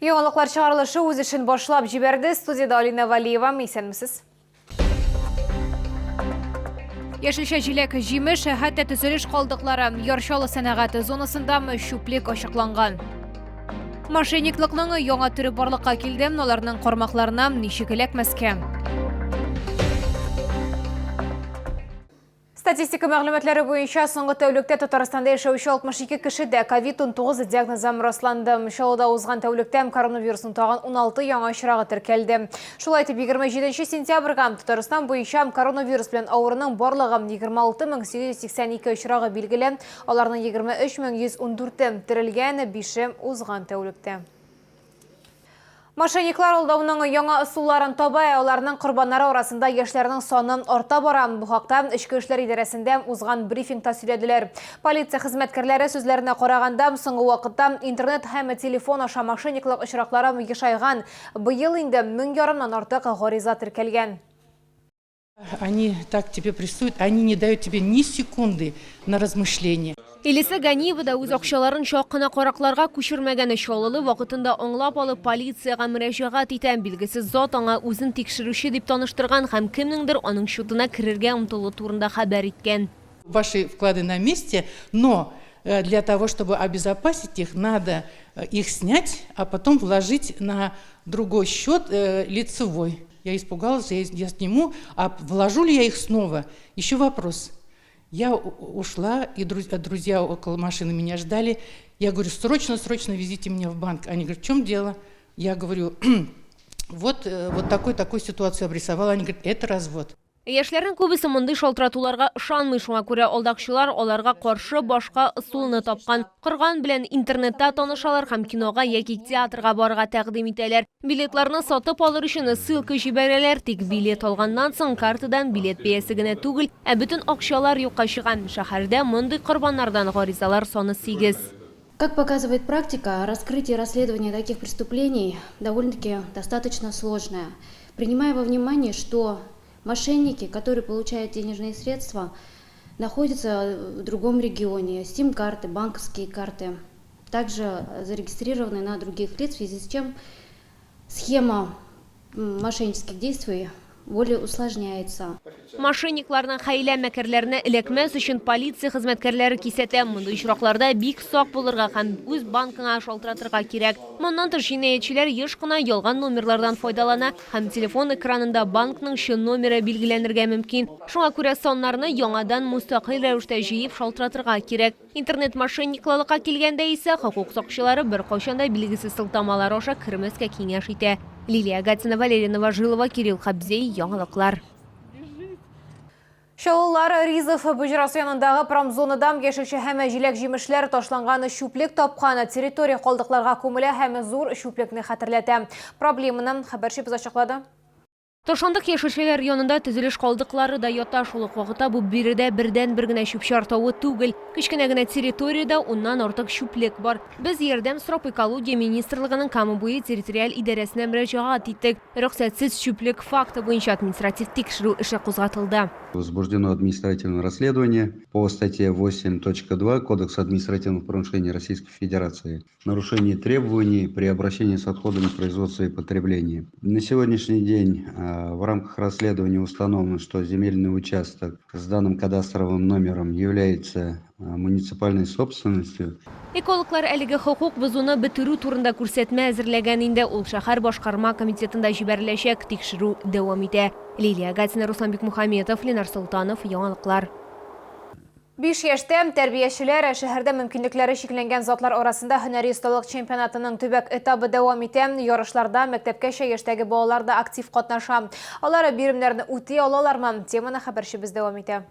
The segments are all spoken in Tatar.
Яңалыклар чыгарылышы үз эшен башлап җибәрде. Студиядә Алина Валиева. Исәнмесез. Яшелчә җиләк, җимеш, хәтта төзелеш калдыклары Яр Чаллы сәнәгать зонасында чүплек ачыкланган. Мошенниклыкның яңа төре барлыкка килде, аларның кармакларына ничек эләкмәскә? Статистика мәгълүматлары буенча, соңгы тәүлектә Татарстанда яшәүче 62 кешедә ковид-19 диагнозы расланды. Чаллыда узган тәүлектә коронавирусның тагын 16 яңа очрагы теркәлде. Шулай итеп, 27 сентябрьгә Татарстан буенча коронавирус белән авыруның барлыгы 26882 очрагы билгеле, аларның 23114-е терелгән, бише узган тәүлектә. Мошенниклар алдауның яңа ысулларын таба, ә аларның корбаннары арасында яшьләрнең саны арта бара. Бу хакта Эчке эшләр идарәсендә узган брифингта сөйләделәр. Полиция хезмәткәрләре сүзләренә караганда, соңгы вакытта интернет һәм телефон аша мошенниклык очраклары ешайган. Быел инде мең ярымнан артык гариза теркәлгән. Они так тебе прессуют, они не дают тебе ни секунды на размышление. Элиса Ганиева да үз акчаларын чак кына каракларга күчермәгән. Чаллылы вакытында аңлап алып, полициягә мөрәҗәгать итә. Билгесез зат аңа үзен тикшерүче дип таныштырган һәм кемнеңдер аның счетына керергә омтылуы турында хәбәр иткән. Ваши вклады на месте, но для того, чтобы обезопасить их, надо их снять, а потом вложить на другой счет лицевой. Я испугалась, я, я сниму, а вложу ли я их снова? Еще вопрос. Я ушла, и друзья около машины меня ждали. Я говорю, срочно, срочно везите меня в банк. Они говорят, в чем дело? Я говорю, вот, вот такой-такой ситуацию обрисовала. Они говорят, это развод. Яшьләрнең күбесе мондый шалтыратуларга ышанмый, шуңа күрә алдакчылар аларга каршы башка ысулны тапкан. Корган белән интернетта танышалар һәм кинога яки театрга барырга тәкъдим итәләр. Билетларны сатып алыр өчен ссылка җибәрәләр, тик билет алганнан соң картадан билет бәясе генә түгел, ә бөтен акчалар юкка чыга. Шәһәрдә мондый корбаннардан гаризалар саны сигез. Как показывает практика, раскрытие и расследование таких преступлений довольно-таки достаточно сложное. Принимая во внимание, что мошенники, которые получают денежные средства, находятся в другом регионе, сим-карты, банковские карты также зарегистрированы на других лиц, в связи с чем схема мошеннических действий более усложняется. Мошенникларның хәйлә-мәкерләренә эләкмәс өчен полиция хезмәткәрләре кисәтә, мондый очракларда бик сак булырга һәм үз банкыңа шалтыратырга кирәк. Моннан тыш, җинаятьчеләр еш кына ялган номерлардан файдалана һәм телефон экранында банкның чын номеры билгеләнергә мөмкин. Шуңа күрә саннарны яңадан мөстәкыйль рәвештә җыеп шалтыратырга кирәк. Интернет-мошенниклылыкка килгәндә исә, хокук сакчылары беркайчан да билгесез сылтамалар аша кермәскә киңәш итә. Лилия Гатина, Валерия Новожилова, Кирилл Хабзей, Яңалыклар. Чаллылар Ризов боҗрасы янындагы промзонада яшелчә һәм җиләк-җимешләр ташланган чүплек тапкан. Территория калдыкларга күмелә һәм зур чүплекне хәтерләтә. Проблеманы хәбәрчебез ачыклады. Ташландык яшелчәләр янында төзелеш калдыклары да ята. Шул ук вакытта бу биредә бердәнбер генә чүп-чар тавы түгел. Кечкенә генә территориядә уннан артык чүплек бар. Без ярдәм сорап Экология министрлыгының Кама буе территориаль идарәсенә мөрәҗәгать иттек. Рөхсәтсез чүплек факты буенча административ тикшерү эше кузгатылды. Возбуждено административное расследование по статье 8.2 Кодекса административных правонарушений Российской Федерации. Нарушение требований при обращении с отходами производства и потребления. На сегодняшний день в рамках расследования установлено, что земельный участок с данным кадастровым номером является муниципальной собственностью. Экологлар әлеге хокук бозуны бетерү турында күрсәтмә әзерләгән инде. Ул шәһәр башкарма комитетында җибәреләчәк, тикшерү дәвам итә. Лилия Гатина, Руслан Бикмухаметов, Ленар Солтанов, Яңалыклар. Биш яшьтә тәрбиячеләр шәһәрдә мөмкинлекләре чикләнгән затлар арасында һөнәри осталык чемпионатының төбәк этабы дәвам итә. Ярышларда мәктәпкәчә яшьтәге балалар да актив катнаша. Алар биремнәрне үти алалармы? Теманы хәбәрчебез дәвам итә.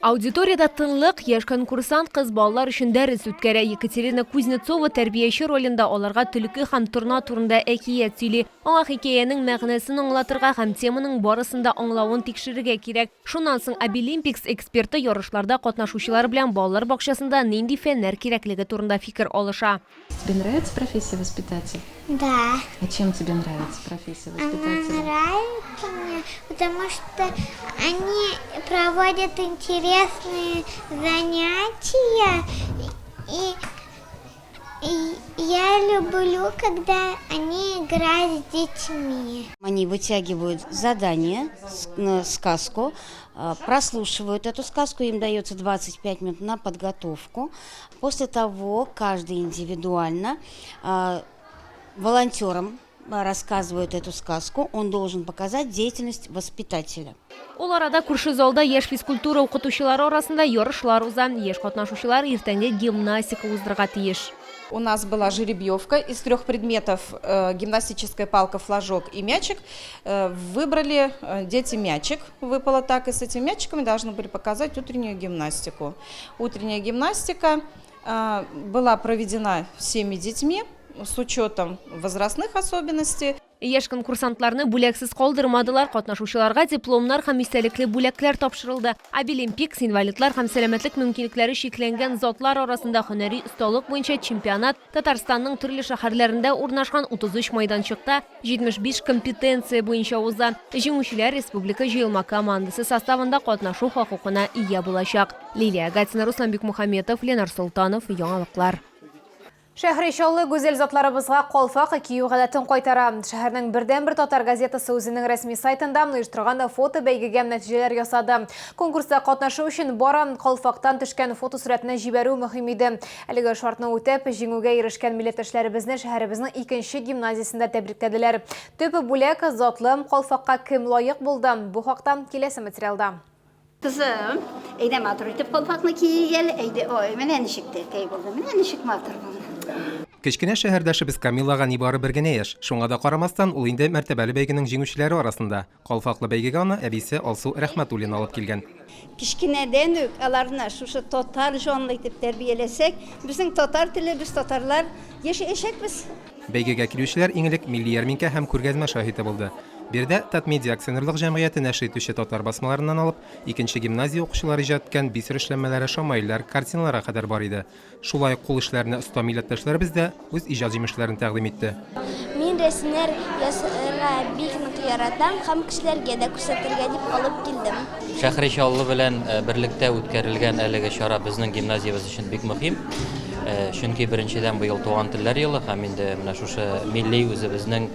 Аудиториядә тынлык, яшь конкурсант кыз балалар өчен дәрес үткәрә. Екатерина Кузнецова тәрбияче ролендә аларга төлке һәм торна турында әкият сөйли. Аңа хикәянең мәгънәсен аңлатырга һәм теманың барысын да аңлавын тикшерергә кирәк. Шуннан соң Абилимпикс эксперты ярышларда катнашучылар белән балалар бакчасында нинди фәннәр кирәклеге турында фикер алыша. Тебе нравится профессия воспитатель? Да. А чем тебе нравится профессия воспитателя? Она нравится мне, потому что они проводят интересные занятия и Я люблю, когда они играют с детьми. Они вытягивают задание, сказку, прослушивают эту сказку, им дается 25 минут на подготовку. После того каждый индивидуально волонтерам рассказывает эту сказку, он должен показать деятельность воспитателя. Ул арада күрше залда яшь физкультура укытучылары арасында ярышлар уза. Яшь катнашучылар иртәнге гимнастика уздырырга тиеш. У нас была жеребьевка из трех предметов: гимнастическая палка, флажок и мячик. Выбрали дети мячик, выпало так, и с этими мячиками должны были показать утреннюю гимнастику. Утренняя гимнастика была проведена всеми детьми с учетом возрастных особенностей. Яшь конкурсантларны бүләксез калдырмадылар, катнашучыларга дипломнар һәм истәлекле бүләкләр тапшырылды. Абилимпикс инвалидлар һәм сәламәтлек мөмкинлекләре чикләнгән затлар арасында һөнәри осталык буенча чемпионат Татарстанның төрле шәһәрләрендә урнашкан 33 майданчыкта 75 компетенция буенча уза. Җиңүчеләр республика җыелма командасы составында катнашу хокукына ия булачак. Лилия Гатина, Руслан Бикмухаметов, Ленар Солтанов, Яңалыклар. Шәһри Чаллы гүзәл затларыбызга калфак кию гадәтен кайтара. Шәһәрнең бердәнбер татар газетасы үзенең рәсми сайтында оештырган фото бәйгегә нәтиҗәләр ясады. Конкурста катнашу өчен бары калфактан төшкән фотосурәтне җибәрү мөһим иде. Әлеге шартны үтәп, җиңүгә ирешкән милләттәшләребезне шәһәребезнең икенче гимназиясендә тәбрикләделәр. Төп бүләк затлы калфакка кем лаек булды? Бу хакта киләсе материалда. Кызым, әйдә матур итеп калфакны киик әле, әйдә, ой, менә ничек тәтәй булды, менә ничек матур булды. Кечкенә шәһәрдәшебез Камилага нибары бер генә яшь. Шуңа да карамастан, ул инде мәртәбәле бәйгенең җиңүчеләре арасында. Калфаклы бәйгегә аны әбисе Алсу Рәхмәтуллина алып килгән. Кечкенәдән үк аларны шушы татар җанлы итеп тәрбияләсәк, безнең татар теле, без татарлар яшәячәкбез. Бәйгегә килүчеләр иң элек милли ярминкә һәм күргәзмә шаһиты булды. Биредә Татмедиа акционерлык җәмгыяте нәшер итүче татар басмаларыннан алып, икенче гимназия укучылары иҗат иткән бисер эшләнмәләре, шамаилләр, картиналарга кадәр бар иде. Шулай ук кул эшләренә оста милләттәшләребез дә үз иҗат җимешләрен тәкъдим итте. Мин рәсемнәр ясарга бик нык яратам һәм кешеләргә дә күрсәтергә дип алып килдем. Шәһри Чаллы белән берлектә үткәрелгән әлеге чара безнең гимназиябез өчен бик мөһим. Чөнки беренчедән быел туган телләр елы һәм инде менә шушы милли үзебезнең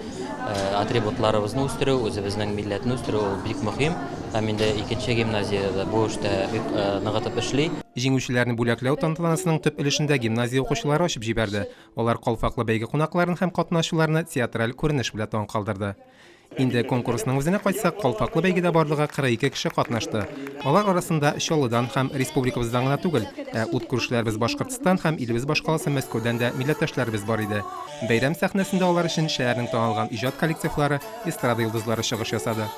атрибутларыбызны үстерү, үзебезнең милләтне үстерү ул бик мөһим. Һәм инде икенче гимназия дә бу эштә бик ныгытып эшли. Җиңүчеләрне бүләкләү тантанасының төп өлешендә гимназия укучылары ачып җибәрде. Алар калфаклы бәйге кунакларын һәм катнашучыларны театраль күренеш белән таң калдырды. Инде конкурсның үзенә кайтсак, калфаклы бәйгедә барлыгы 42 кеше катнашты. Алар арасында Чаллыдан һәм республикабыздан гына түгел, ә ут күршеләребез Башкортстан һәм илебез башкаласы Мәскәүдән дә милләттәшләребез бар иде. Бәйрәм сәхнәсендә алар өчен шәһәрнең танылган иҗат коллективлары, эстрада йолдызлары чыгыш ясады.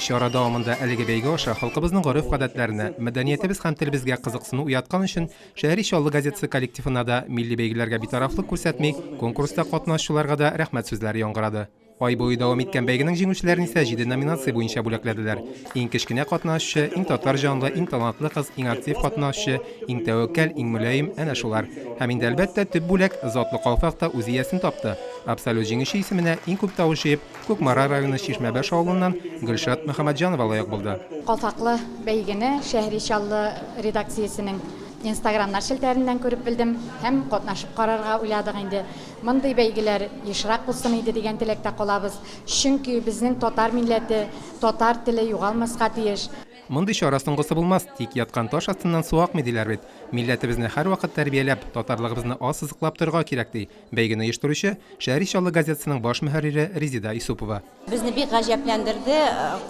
Чара дәвамында әлеге бәйге аша халкыбызның гореф-гадәтләренә, мәдәниятебез һәм телебезгә кызыксыну уяткан өчен Шәһри Чаллы газетасы коллективына да, милли бәйгеләргә битарафлык күрсәтми, конкурста катнашучыларга да рәхмәт сүзләре яңгырады. Ай буе дәвам иткән бәйгенең җиңүчеләрен исә җиде номинация буенча бүләкләделәр. Иң кечкенә катнашучы, иң татар җанлы, иң талантлы кыз, иң актив катнашучы, иң тәвәккәл, иң мөлаем, әнә шулар. Һәм инде, әлбәттә, төп бүләк, затлы калфак та үз иясен тапты. Абсолют җиңүче исеменә иң күп тавыш җыеп, Кукмара районы Чишмәбаш авылыннан Гөлшат Мөхәммәтҗанова лаек булды. Калфаклы бәйгене Шәһри Чаллы редакциясенең инстаграмнар челтәреннән күреп белдем һәм катнашып карарга уйладык инде. Мондый бәйгеләр ешрак булсын иде дигән теләктә калабыз. Чөнки безнең татар милләте, татар теле югалмаска тиеш. Мондый чара соңгысы булмас, тик яткан таш астыннан су акмый диләр бит. Милләтебезне һәрвакыт тәрбияләп, татарлыгыбызны ассызыклап торырга кирәк, ди Бәйгене оештыручы, Шәһри Чаллы газетасының баш мөхәррире Резеда Исупова. Безне бик гаҗәпләндерде,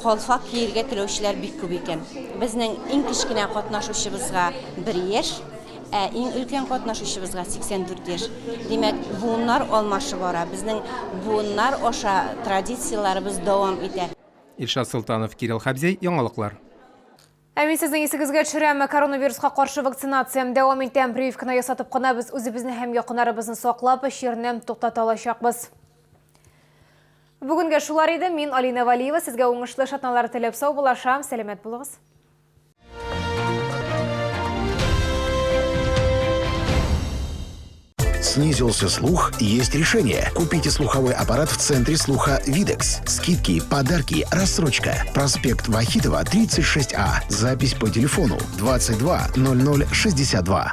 калфак киергә теләүчеләр бик күп икән. Безнең иң кечкенә катнашучыбызга бер яшь, ә иң өлкән катнашучыбызга 84 яшь. Димәк, буыннар алмашы бара, безнең буыннар аша традицияләребез дәвам итә. Илшат Солтанов, Кирилл Хәбзәй, Яңалыклар. Ә мин сезнең исегезгә төшерәм, коронавируска каршы вакцинация дәвам итә. Прививканы ясатып кына без үзебезне һәм якыннарыбызны саклап, чирне туктата алачакбыз. Бүгенгә шулар иде. Мин Алина Валиева сезгә уңышлы эш атналары теләп саубуллашам. Сәламәт булыгыз. Снизился слух? Есть решение. Купите слуховой аппарат в Центре слуха «Видекс». Скидки, подарки, рассрочка. Проспект Вахитова, 36А. Запись по телефону 22 00 62.